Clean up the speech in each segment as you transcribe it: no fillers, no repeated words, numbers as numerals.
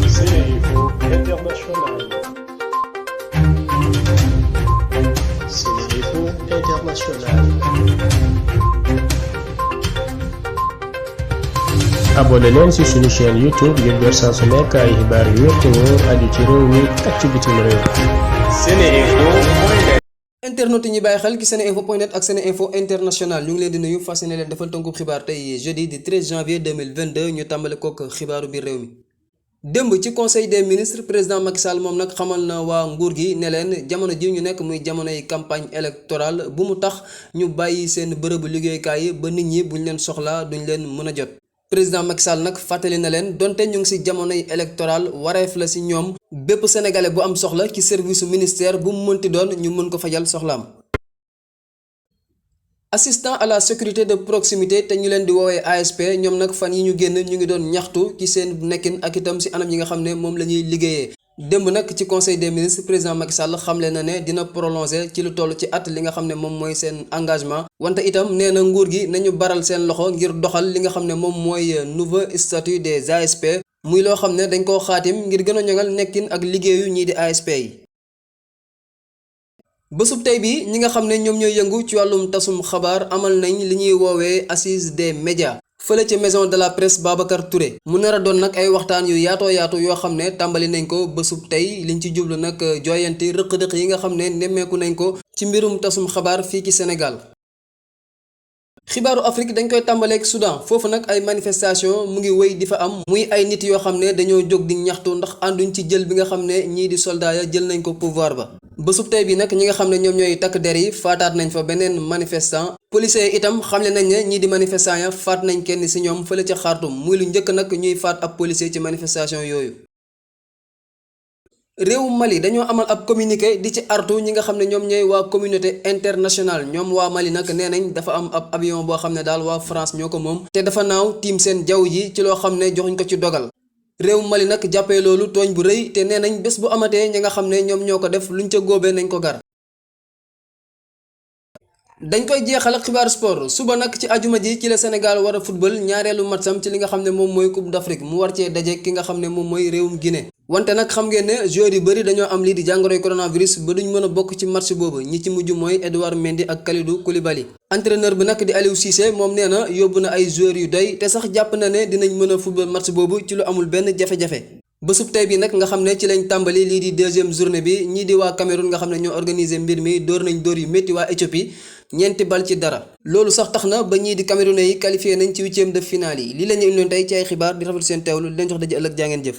Sénéinfo International. Sénéinfo International. abonné leen ci suñu chaîne YouTube ngir jot saa su nekk ay xibaar yu wér te wóor aju ci réew mi ak ci bitim réew. Sénéinfo. internet yi ñuy bàyyi xel ci seneinfo.net ak Seneinfo International ñu ngi leen di nuyu fas yéene leen defal tënkub xibaar tey jeudi di 13 janvier 2022 ñu tàmbale kook xibaaru biir réew mi. démb ci conseil des ministres président Macky Sall moom nag xamal na waa nguur gi ne leen jamono ji ñu nekk muy jamonoy campagne électorale bu mu tax ñu bàyyi seen bërëbu liggéeykaay yi ba nit ñi buñ leen soxlaa duñ leen mën a jot. président Macky Sall nag fàttali na leen donte ñu ngi ci jamonoy électorale wareef la ci ñoom bépp sénégalais bu am soxla ci service ministère bu mu mënti doon ñu mën ko fajal soxlaam. assistant à la sécurité de proximité te ñu leen di woowee ASP ñoom nag fan yi ñu génn ñu ngi doon ñaxtu ci seen nekkin ak itam ci anam yi nga xam ne moom la ñuy liggéeyee. démb nag ci conseil des ministres président Macky Sall xamle na ne dina prolonger ci lu toll ci at li nga xam ne moom mooy seen engagement wante itam nee na nguur gi nañu baral seen loxo ngir doxal li nga xam ne moom mooy nouveau statut des ASP muy loo xam ne dañ koo xaatim ngir gën a ñoŋal nekkin ak liggéeyu ñii di ASP yi. bésub tey bi ñi nga xam ne ñoom ñooy yëngu ci wàllum tasum xabaar amal nañ li ñuy woowee assise des médias fële ci maison de la presse Babacar Touré mu nar a doon nag ay waxtaan yu yaatoo yaatu yoo xam ne tàmbali nañ ko bésub tey liñ ci jublu nag jooyanti rëq-rëq yi nga xam ne nemmeeku nañ ko ci mbirum tasum xabaar fii ci Sénégal. xibaaru Afrique dañ koy tàmbaleek Soudan foofu nag ay manifestation mu ngi wéy di fa am muy ay nit yoo xam ne dañoo jóg di ñaxtu ndax ànduñ ci jël bi nga xam ne ñii di soldat ya jël nañ ko pouvoir ba. bésub tey bi nag ñi nga xam ne ñoom ñooy takk der yi faataat nañ fa beneen manifestant policiers yi itam xamle nañ ne ñii di manifestant ya faat nañ kenn ci ñoom fële ca Khartoum muy lu njëkk nag ñuy faat ab policier ci manifestation yooyu. réewu Mali dañoo amal ab communiqué di ci artu ñi nga xam ne ñoom ñooy waa communauté internationale ñoom waa Mali nag nee nañ dafa am ab avion boo xam ne daal waa France ñoo ko moom te dafa naaw tiim seen jaww ji ci loo xam ne joxuñ ko ci dogal. réew Mali nag jàppee loolu tooñ bu rëy te nee nañ bés bu amatee ñi nga xam ne ñoom ñoo ko def luñ ca góobee nañ ko gar. dañ koy jeexal ak xibaar sport suba nag ci ajuma ji ci la Sénégal war a football ñaareelu matcham ci li nga xam ne moom mooy Coupe d'Afrique mu war cee daje ki nga xam ne moom mooy réewum Guinée. wante nag xam ngeen ne joueurs yu bëri dañoo am lii di jàngoroy coronavirus ba duñ mën a bokk ci match boobu ñi ci mujj mooy Edouard Mendy ak Kalidou Koulibaly. entraîneur bi nag di Aliou Cissé moom nee na yóbbu na ay joueurs yu doy te sax jàpp na ne dinañ mën a football match boobu ci lu amul benn jafe-jafe. bésub tey bi nag nga xam ne ci lañ tàmbali lii di deuxième journée bi ñii di waa Cameroun nga xam ne ñoo organisé mbir mi dóor nañ dóor yu métti waa Éthiopie ñeenti bal ci dara loolu sax tax na ba ñii di Camerounais yi qualifié nañ ci huitième de finale yi lii la ñu indiloon tey ci ay xibaar di rafetlu seen teewlu di leen jox daje ëllëg jaa ngeen jëf.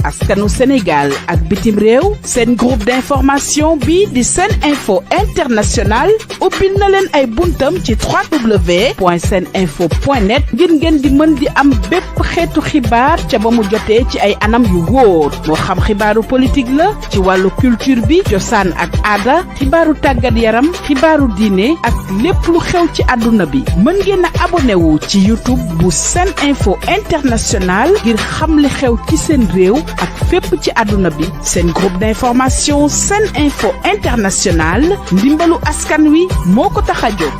askanu Sénégal ak bitim réew seen groupe d'information bi di Seneinfo International ubbil na leen ay buntam ci www.seneinfo.net ngir ngeen di mën di am bépp xeetu xibaar ca ba mu jotee ci ay anam yu wóor moo xam xibaaru politique la ci wàllu culture bi cosaan ak aada xibaaru tàggat yaram xibaaru diine ak lépp lu xew ci àdduna bi mën ngeen a abonné wu ci YouTube bu Seneinfo International ngir xam li xew ci seen réew ak fépp ci àdduna bi seen groupe d'information Seneinfo International ndimbalu askan wi moo ko tax a jóg.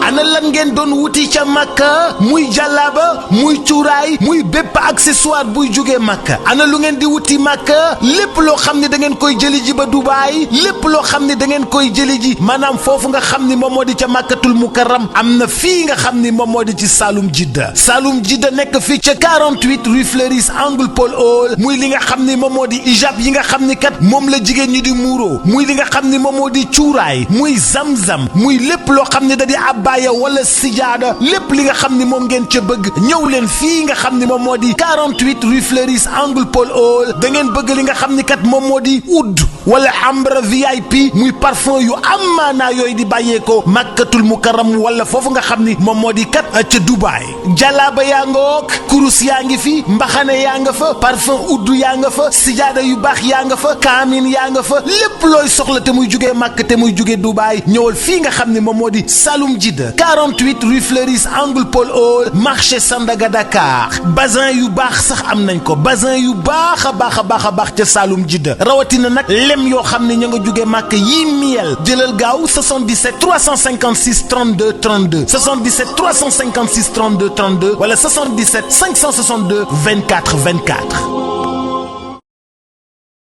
ana lan ngeen doon wuti ca Makka muy jàllaaba muy cuuraay muy bépp accessoire buy jógee Makka ana lu ngeen di wuti Makka lépp loo xam ne da ngeen koy jëli ji ba Dubaay lépp loo xam ne da ngeen koy jëli ji maanaam foofu nga xam ni moom moo di ca Makkatul Mukarram am na fii nga xam ni moom moo di ci Saloum Jidda nekk fii ca 48 rue Fleuris angle Paul Hall muy li nga xam ni moom moo di ijab yi nga xam ni kat moom la jigéen ñi di muuro muy li nga xam ni moom moo di cuuraay muy zamzam muy lépp loo xam ne da di abbaaya wala sijaada lépp li nga xam ni moom ngeen ca bëgg ñëw leen fii nga xam ni moom moo di 48 rue Fleuris angle Paul Hall da ngeen bëgg li nga xam ni kat moom moo di oud wala ambre VIP muy parfum yu am maanaa yooyu di bàyyeekoo Makkatul Mukarram wala foofu nga xam ni moom moo di kat ca Dubaay jalaaba yaa nga wook kurus yaa ngi fi mbaxane yaa nga fa parfum oud yaa nga fa sijaada yu baax yaa nga fa kaamin yaa nga fa lépp looy soxla te muy jugee Makka te muy jugee Dubaay ñëwal fii nga xam ni moom moo di Saloum Jidda 48 rue Fleuris angle Paul Hall marché Sandaga Dakar. bazin yu baax sax am nañ ko bazin yu baax a baax ca Saloum Jidda rawatina nag lem yoo xam ne ña nga jóge màkk yii miel jëlal gaaw 77 356 32 32 77 356 32 32 wala 77 562 24 24.